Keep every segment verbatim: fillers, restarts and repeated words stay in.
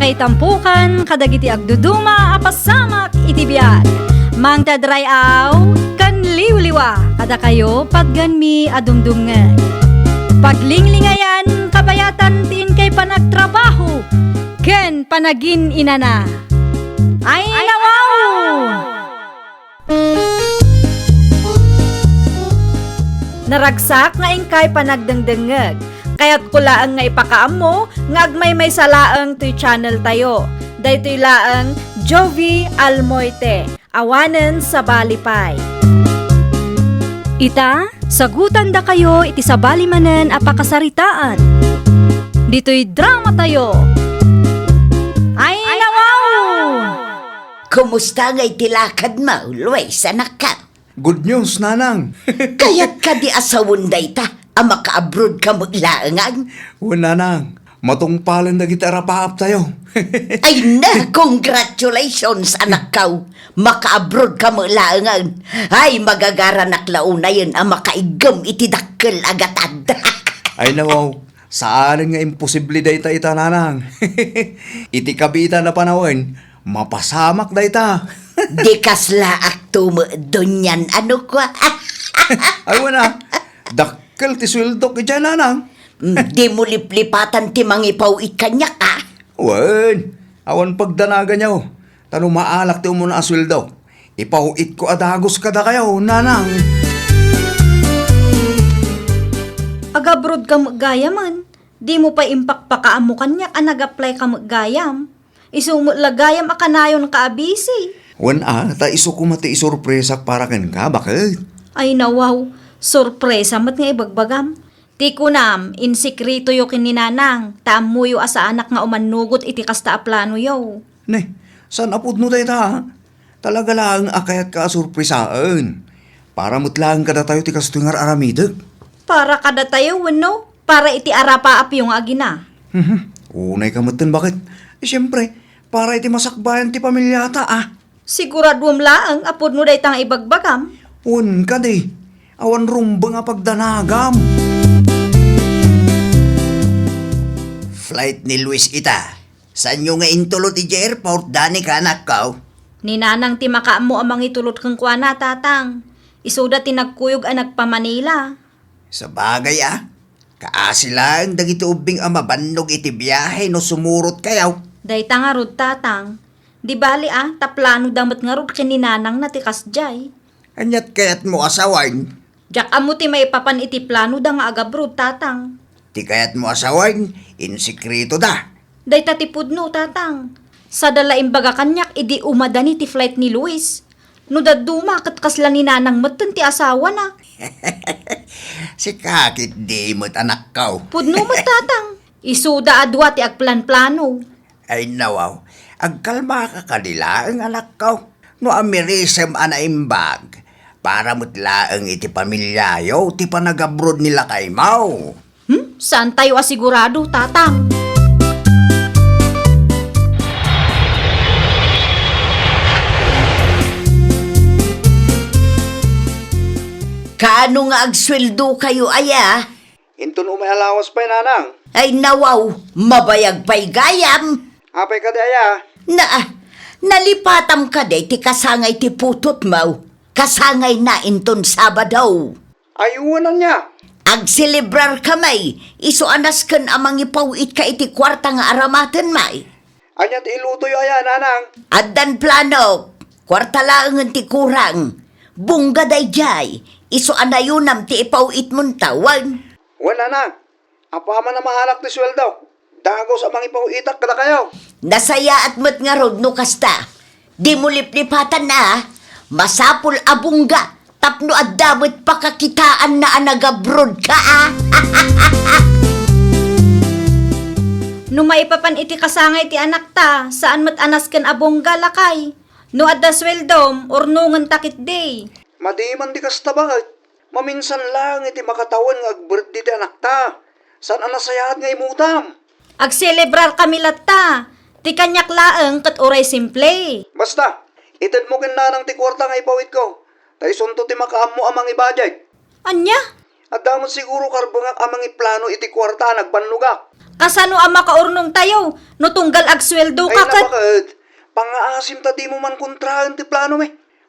Ay tampukan kadagiti agduduma a pasamak iti biag. Mangted ray-aw ken liwliwa kadakayo patgenmi a dumdumngeg. Paglinglingayan kabayatan ti inkay panagtrabaho ken panagin-inana. Ay, nawaw! Naragsak nga inkay panagdengdengngeg. Kayatko laeng nga ipakaammo nga agmaymaysa laeng toy channel tayo. Daytoy laeng Jovie Almoite, awanen sabali pay. Ita, sagutandakayo iti sabali manen a pakasaritaan. Ditoy drama tayo. Ay, nawaw! Kumusta ngay ti lakadmo, Luis, anakko? Good news, Nanang. Kayat kadi a sawen dayta a maka-abroad ka met laengen? Wen, Nanang. Matungpalen dagiti arapaaptayo. Ay na, congratulations, anakko. Maka-abroad ka met laengen. Ay, magagaranak la unayen a makaiggem iti dakkel a gatad. Ay, nawaw. Saanen nga imposible dayta ita, Nanang. Iti kabiitan a panawen, mapasamak dayta. Di kaslaakto met dunian, ano kua? Ay, wen a. Dakkel ti sueldok idiay, Nanang. Mm, dimo liplipatan ti mangipaw-it kaniak, a? Wen, awan pagdanaganyo. Ta no maalak ti umuna a sueldo, ipaw-itko a dagus kadakayo, Nanang. Agabroad ka met gayamen. Dimo pay impakpakaammo kaniak a nag-apply ka met gayam. Isu met la gayam a kanayonka a busy. Wen a, ta isu koma ti isurpresak para kenka, baket? Ay, nawaw, sorpresa met nga ibagbagam. Ti kunam, insekretoyo ken ni Nanang, ta ammoyo a saanak nga umannugot iti kasta a planoyo. Ne, saan a pudno dayta, a? Talaga laeng a kayatka a sorpresaen. Para met laeng kadatayo ti kastoy nga ar-aramidek. Para kadatayo wenno para iti arapaapyo nga agina? Mhm. Unay ka metten, baket. Siempre, para iti masakbayan ti pamiliata, a. Siguraduem laeng a pudno dayta nga ibagbagam? Wen kadi, awan rumbeng a pagdanagam. Flight ni Luis ita. Saanyo nga intulod idiay airport, Danica, anakko? Ni Nanang ti makaammo a mangitulod kenkuana, Tatang. Isuda ti nagkuyog a nagpa-Manila. Sabagay a, kaasi laeng dagiti ubbing a mabannog iti biahe no sumurotkayo. Dayta ngarud, Tatang. Di bali a, ta planoda met ngarud ken ni Nanangna ti kasdiay. Ania't kayatmo a sawen? Diak ammo ti maipapan iti planoda nga agabroad, Tatang. Ti kayatmo a sawen, insekretoda. Dayta ti pudno, Tatang. Sada la imbaga kaniak idi umadani ti flight ni Luis. No dadduma, ket kasla ni Nanang metten ti asawana. Sika ketdi met, anakko. Pudno met, Tatang. Isuda a dua ti agplanplano. Ay, nawaw. Agkalmaka kadi laeng, anakko. No amirisem a naimbag, para met laeng iti pamiliayo ti panagabroad ni lakaymo. Hmm? Saantayo a sigurado, Tatang? Kaano nga agsueldokayo aya? Inton umay a lawas pay, Nanang. Ay, nawaw, mabayag pay gayam. Apay kadi aya? Na, nalipatam kadi ti kasangay ti putotmo, kasangayna inton Sabado. Ay, wen, ania? Agselebrar kami, isu a nasken a mangipaw-itka iti kuarta nga aramaten, may. Ania ti ilutoyo aya, Nanang? Addan planok. Kuarta laengen ti kurang. Bongga daydiay. Isu a nayonam ti ipaw-itmon ta, wen. Wen, Nanang. Apaman a maalak ti sueldo, dagus a mangipaw-itak kadakayo. Nasayaat met ngarud no kasta. Dimo liplipatan a. Masapul a bongga tapno adda met pakakitaanna a nagabroad ka, a. No maipapan iti kasangay ti anakta, saan met a nasken a bongga, lakay. No adda sueldom, urnongenta ketdi. Madi man di kasta, baket. Maminsan laeng iti makatawen nga agbirthday ti anakta. Saan a nasayaat nga imutam? Agselebrar kami latta. Ti kaniak laeng ket uray simple. Basta, itedmo ken Nanang ti kuarta nga ipawitko. Ta isunto ti makaammo a mangibudget. Ania? Adda met siguro karbengak a mangiplano iti kuarta a nagbannogak. Kasano a makaurnongtayo no tunggal agsueldo ka ket? Ay, nabaket. Pangngaasim ta dimo man kontraen ti planomi.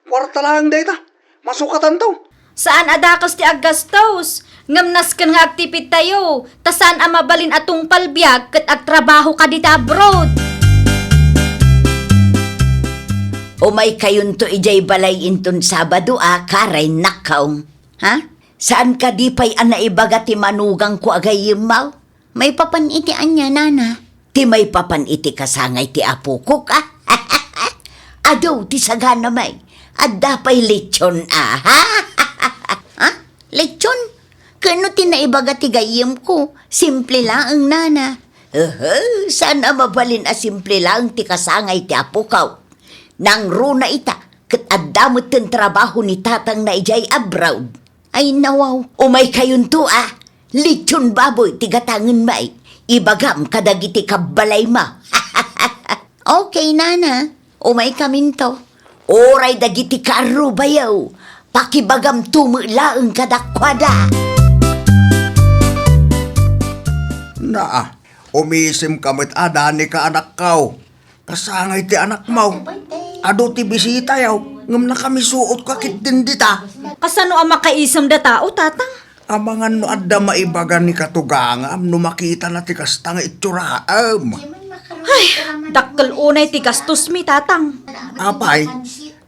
Kuarta laeng dayta. Masukatanto. Saan a dakes ti aggastos, ngem nasken nga agtipidtayo, ta saan a mabalin a tungpal biag ket agtrabaho ka dita abroad. Umaykayonto idiay balay inton Sabado a, Karen, nakkaw. Ha? Saan kadi pay a naibaga ti manugangko a gayyemmaw? Maipapan iti ania, nana? Ti maipapan iti kasangay ti apokok, a? Adu ti sagana, may. Adda pay lechon, a? Ha? Lechon? Kano ti naibaga ti gayyemko? Simple laeng, nana. Ehe, saan a mabalin a simple laeng ti kasangay ti apokaw. Nangruna ita, ket adda metten trabaho ni tatangna idiay abroad. Ay, nawaw. Umaykayonto, a. Lechon baboy ti gatangen, may. Ibagam kadagiti kabbalaymo. Okay, nana. Umaykaminto. Uray dagiti kaarrubayo, pakibagamto met laeng kadakuada. Naa, umisimka met a, Danica, anakko. Kasangay ti anakmo. Adu ti bisitayo, ngem nakamisuotka ketdin dita. Kasano a makaisemda tao, tatang? Amangan no adda maibaga ni katugangam no makitana ti kasta nga itsuraan. Ay, dakkel unay ti gastosmi, tatang. Apay,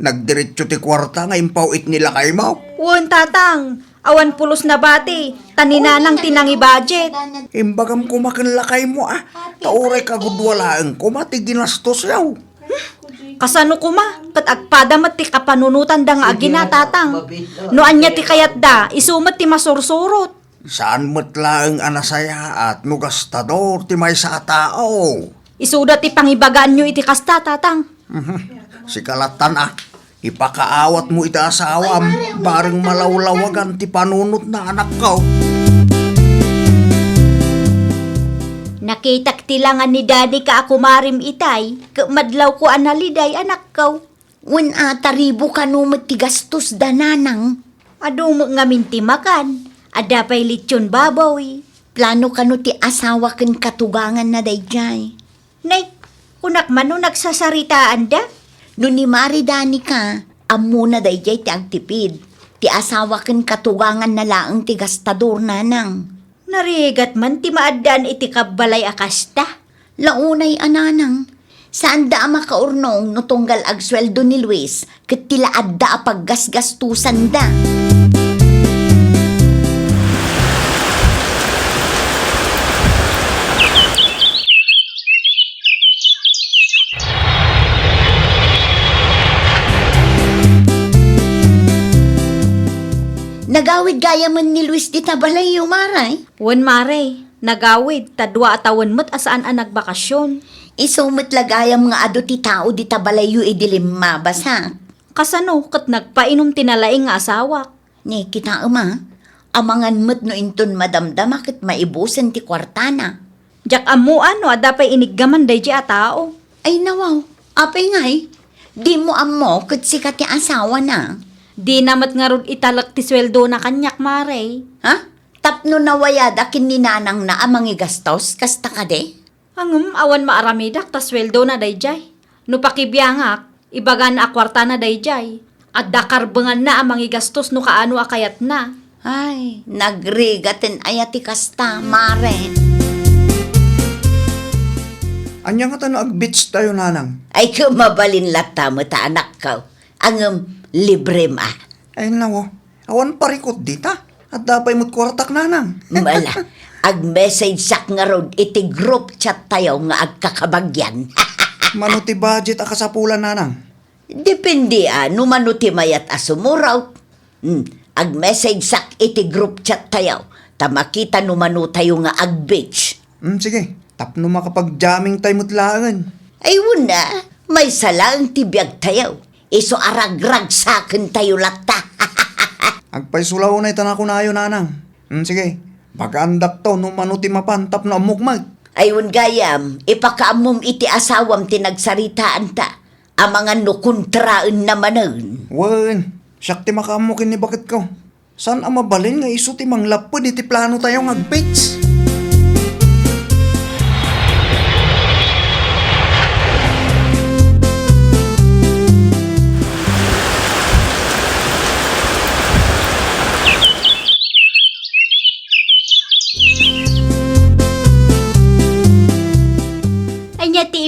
nagdiretso ti kuarta nga impaw-it ni lakaymo? Wen, tatang. Awan pulos nabati, ta ni nanang ti nangi-budget. Imbagam koma ken lakaymo, a, ta uray kagudua laeng koma ti ginastosyo. Kasano koma, ket agpada met ti kapanunotanda nga agina, tatang. No ania ti kayatda, isu met ti masursurot. Saan met laeng a nasayaat no gastador ti maysa a tao. Isuda ti pangibagaanyo iti kasta, tatang. Mhm. Sika lattan, a. Ipakaawatmo iti asawam, bareng malawlawagan ti panunotna, anakko. Nakitak ti langan ni Danica a kumarim itay, ket madlawko a naliday, anakko. Wen a, taribo kano met ti gastosda, nanang? Adu met ngamin ti makan, adda pay lechon baboy. Plano kano ti asawa ken katuganganna daydiay? Nay, kunak man no nagsasaritaanda? No ni Mari Danica, ammona daydiay ti agtipid. Ti asawa ken katuganganna laeng ti gastador, nanang. Narigat man ti maaddaan iti kabbalay a kasta. Launay a, nanang. Saanda a makaurnong no tunggal agsueldo ni Luis ket ti la adda a paggasgastusanda. Nagawid gayamen ni Luis dita balayyo, Mare? Wen, Mare. Nagawid, ta dua a tawen met a saan a nagbakasyon. Isu met la gayam nga adu ti tao dita balayyo idi limmabasak. Kasano ket nagpainum ti nalaing nga asawak? Ni, kitaem a, amangan met no inton madamdama ket maibusen ti kuartana. Diak ammo a no adda pay iniggaman daydiay a tao. Ay, nawaw, apay ngay? Dimo ammo ket sika ti asawana? Dina met ngarud italek ti sueldona kaniak, Mare. Ha? Tapno nawayada ken ni nanangna a mangigastos, kasta kadi? Ngem awan maaramidak ta sueldona daydiay. No pakibiangak, ibagana a kuartana daydiay. Adda karbenganna a mangigastos no kaano a kayatna. Ay, nagrigaten aya ti kasta, Mare. Ania ngata no ag-beach tayo, nanang? Ay, ket mabalin latta met a, anakko. Ngem librem a. Ay, nawaw. Awan parikut dita. Adda pay met kuartak, nanang. Mala, ag-message-ak ngarud iti group chat tayo nga agkakabagyan. Mano ti budget a kasapulan, nanang? Depende a no mano ti mayat a sumurot. Hmm, ag-message-ak iti group chat tayo, ta makita no mano tayo nga ag-beach. Hmm, sige. Tapno makapag-jamming tayo met laengen. Ay, wen a, maysa laeng ti biag tayo. Isu a ragragsaken tayo latta. Agpayso la unay ta nakunayo, nanang. Hmm, sige. Pagaandak to no mano ti mapan tapno ammok met. Ay, wen gayam, ipakaammom iti asawam ti nagsaritaanta. Amangan no kontraenna manen. Wen, siak ti makaammo ken ni baketko. Saan a mabalin nga isu ti manglapped iti plano tayo nga agpits?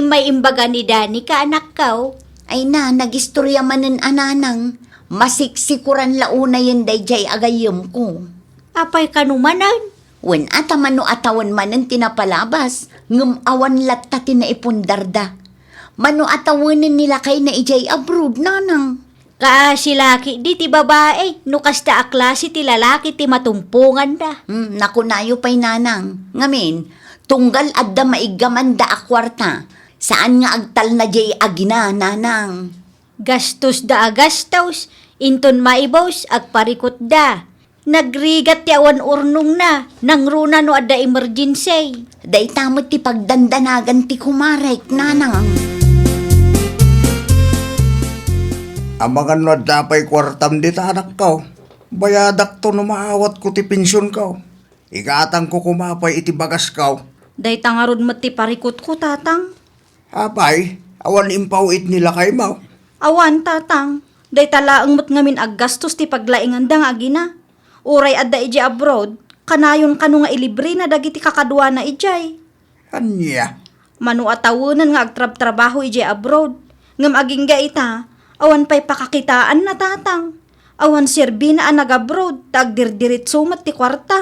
May imbaga ni Danica, anakko. Ay na, nagistorya manen a nanang. Masiksikuran la unayen daydiay a gayyemko. Apay kano manen? Wen a, ta mano a tawen manen ti napalabas, ngem awan latta ti naipundarda. Mano a tawenen ni lakayna idiay abroad, nanang? Kaasi la ketdi ti babai, no kasta a klase ti lalaki ti matumponganda. Hmm, nakunayo pay, nanang. Ngamin, tunggal adda maiggamanda a kuarta, saan nga agtalna diay agina, nanang. Gastosda a gastos, inton maibus, agparikutda. Nagrigat ti awan urnongna, nangruna no adda emergency. Dayta met ti pagdandanagan ti kumarek, nanang. Amangan no adda pay kuartam dita, anakko. Bayadakto no maawatko ti pensionko. Igatangko koma pay iti bagasko. Dayta ngarud met ti parikutko, tatang. Apay, awan impaw-it ni lakaymo? Awan, tatang. Dayta laeng met ngamin aggastos ti paglainganda nga agina. Uray adda idiay abroad, kanayon kano nga ilibrena dagiti kakaduana idiay. Ania? Mano a tawenen nga agtrabtrabaho idiay abroad. Ngem agingga ita, awan pay pakakitaanna, tatang. Awan serbina a nag-abroad, ta agdirdiritso met ti kuarta.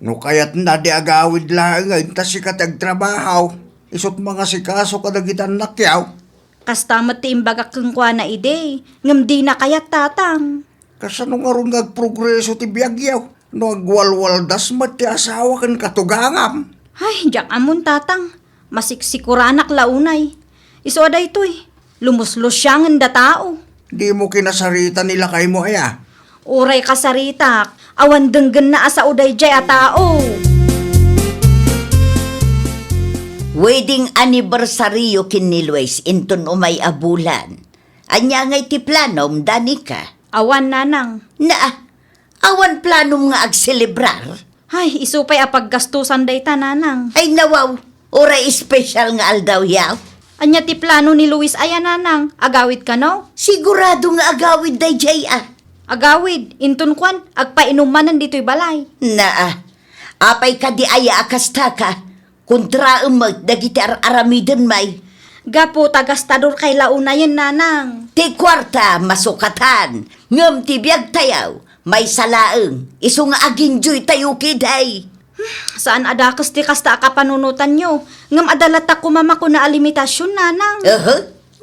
No kayatna, di agawid laengen ta sika ti agtrabaho, isut' mangasikaso kadagiti annakyo. Kasta met ti imbagak kenkuana idi, ngem dina kayat, tatang. Kasano ngarud nga agprogreso ti biagyo no agwalwaldas met ti asawa ken katugangam? Ay, diak ammon, tatang. Masiksikuranak la unay. Isu a daytoy, lumuslusiangen da tao. Dimo kinasarita ni lakaymo aya? Uray kasaritak, awan denggenna a sao daydiay a tao. Wedding anniversaryo ken ni Luis inton umay a bulan. Ania ngay ti planom, Danica? Awan, nanang. Naa, awan planom nga agselebrar? Ay, isu pay a paggastosan dayta, nanang. Ay, nawaw, uray espesyal nga aldaw, yaw. Ania ti plano ni Luis aya, nanang? Agawid kano? Sigurado nga agawid daydiay a. Agawid, inton kuan, agpainom manen ditoy balay. Naa, apay kadi aya a kastaka? Kontraem met dagiti ar-aramiden, may. Gapu ta gastador kay la unayen, nanang. Ti kuarta, masukatan. Ngem ti biagtayo, maysa laeng. Isu nga aginjoytayo ketdi. Saan a dakes ti kasta a kapanunotanyo. Ngem adda latta koma makuna a limitasion, nanang. Ehe.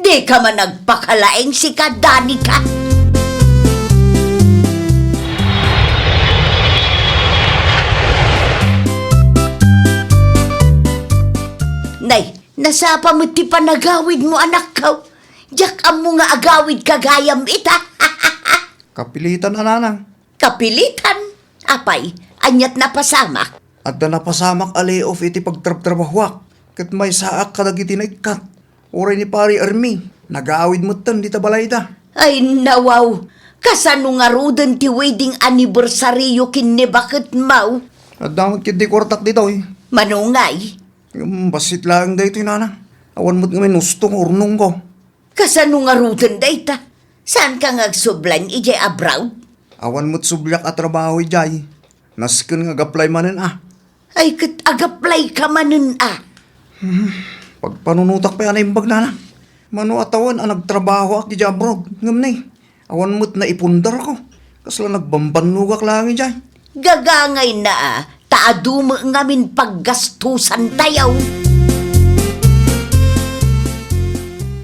Dika man agpakalaing sika, Danica. Nay, nasapa met ti panagawidmo, anakko. Diak ammo nga agawidka gayam ita. Kapilitan a, nanang. Kapilitan? Apay, aniat napasamak? Adda napasamak a layoff iti pagtrabtrabahoak, ket maysaak kadagiti naikkat. Uray ni Pari Ermi, nagawid metten dita balayda. Ay, nawaw! Kasano ngaruden ti wedding anniversaryo ken ni baketmo? Adda met ketdi kuartak ditoy. Mano ngay? Ngem bassit laeng daytoy, nanang. Awan met ngamin husto nga urnongko. Kasano ngaruden dayta? Saanka nga agsubli idiay abroad? Awan met subliak a trabaho idiay. Nasken nga ag-apply manen a. Ay, ket ag-apply ka manen a. Hmm, pagpanunotak pay a naimbag, nanang. Mano a tawen a nagtrabahoak idiay abroad, ngem ni, awan met naipundarko. Kasla nagbambannogak laeng idiay. Gagangayna a, ta adu met ngamin paggastosantayo.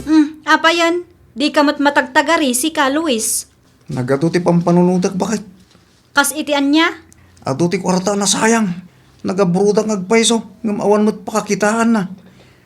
Hmm, apayen, dika met matagtagari, sika, Luis. Nagadu ti pampanunotek, baket. Kas iti ania? Adu ti kuarta a nasayang. Nag-abroadak nga agpayso, ngem awan met pakakitaanna.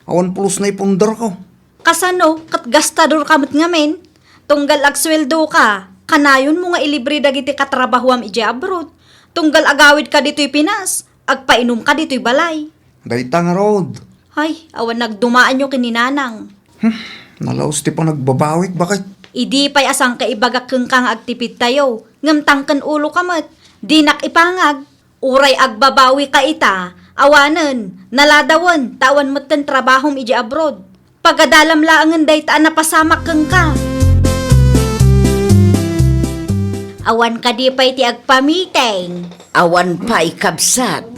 Awan pulos naipundarko. Kasano, ket gastadorka met ngamin? Tunggal agsueldoka, kanayonmo nga ilibre dagiti katrabahoam idiay abroad. Tunggal agawidka ditoy Pinas, agpainumka ditoy balay. Dayta ngarud. Ay, awan nagdumaanyo ken ni nanang. Hmm, nalaus ti panagbabawik, baket. Idi pay a sangkaibagak kenka nga agtipidtayo, ngem tangken uloka met, dinak ipangag. Uray agbabawika ita, awanen, naladawen, ta awan metten trabahom idiay abroad. Pagadalam laengen dayta a napasamak kenka. Awan kadi pay ti agpamiteng? Awan pay, kabsat.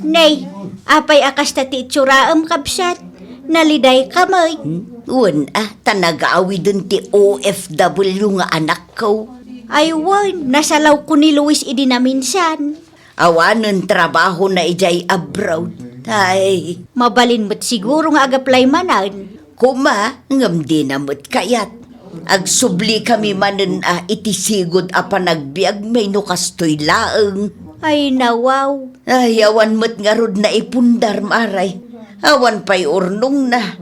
Nay, apay a kasta ti itsuraem, kabsat? Naliday ka met. Hmm? Wen, ah, ta nagaawiden ti O F W nga anakko. Ay wen, nasalawko ni Luis idi naminsan. Awanen trabahona idiay abroad. Ay. Mabalin met siguro nga agaplay manen. Kuma, ngem dina met kayat. Agsubli kami manen a iti sigud a panagbiagmi no kastoy laeng. Ay, nawaw. Ay, awan met ngarud naipundar, Mare. Awan pay urnongna.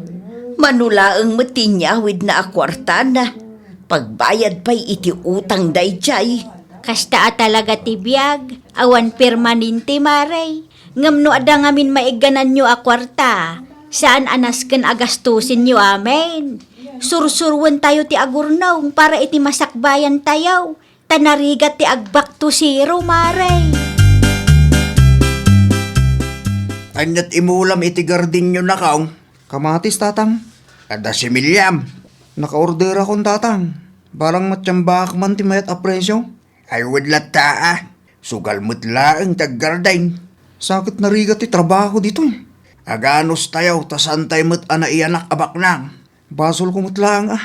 Mano laeng met ti inyawidna a kuartana. Pagbayad pay iti utang daydiay. Kasta a talaga ti biag, awan permanente, Mare. Ngem no adda ngamin maiggananyo a kuarta, saan a nasken a gastusenyo amin. Sursuruentayo ti agurnong para iti masakbayantayo, ta narigat ti ag-back to zero, Mare. Aniat imulam iti gardenyo, nakaw? Kamatis, Tatang. Adda similiam. Nakaorderakon, Tatang. Barang matsambaak man ti mayat a presyo. Ay, wen latta, ah. Sugal met laeng ti aggarden. Sakit narigat ti trabaho ditoy. Aganustayo, ta saantayo met a naiyanak a baknang. Basolko met laeng, ah.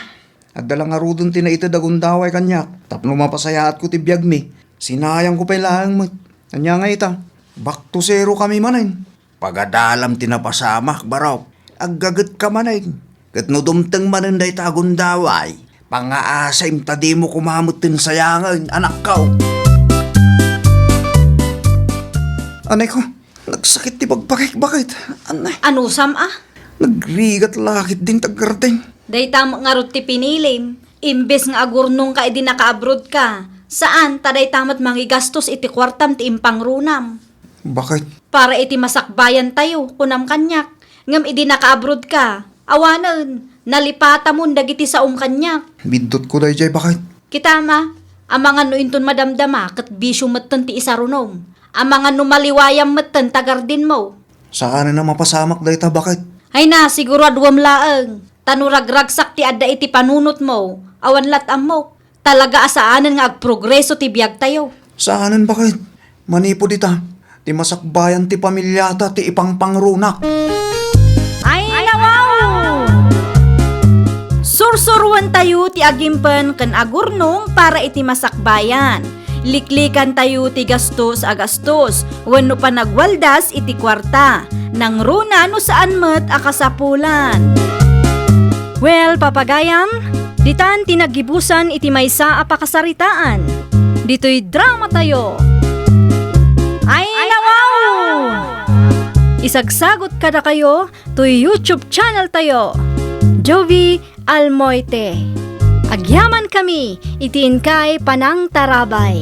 Adda la ngaruden ti naited a gundaway kaniak tapno mapasayaatko ti biagmi. Sinayangko pay laeng met. Ania nga ita? Back to zero kami manen. Pagadalam ti napasamak, barok. Aggagetka manen. Ket no dumteng manen dayta a gundaway, pangngaasim ta dimo koma metten sayangen, anakko. Anay ko, nagsakit ti bagbagik, bakit? Anay. Anusam, ah? Nagrigat la ketdin ti aggarden. Dayta met ngarud ti pinilim. Imbes nga agurnongka idi nakaabrodka, saan ta dayta met mangigastos iti kuartam ti impangrunam. Bakit? Para iti masakbayantayo, kunam kaniak. Ngem idi nakaabrodka, awanen, nalipatamon dagiti saom kaniak. Biddutko daydiay, bakit? Kitama, amangan no inton madamdama ket bisio metten ti isarunom. Amangan no maliwayam metten ta gardenmo. Saanen a mapasamak dayta, bakit? Ay na, siguro aduam laeng. Ta no ragragsak ti adda iti panunotmo, awan lat ammok. Talaga a saanen nga agprogreso ti biagtayo. Saanen, bakit? Manipud ita, ti masakbayan ti pamiliata ti ipangpangrunak. Ay, nawaw! Sursuruentayo ti agimpen ken agurnong para iti masakbayan. Liklikantayo ti gastos a gastos wenno panagwaldas iti kuarta. Nangruna no saan met a kasapulan. Well, papagayam, ditan ti naggibusan iti maysa a pakasaritaan. Ditoy dramatayo. Ay, nawaw! Isagsagot kadakayo toy YouTube channel tayo, Jovie Almoite. Agyamankami iti inkay panangtarabay.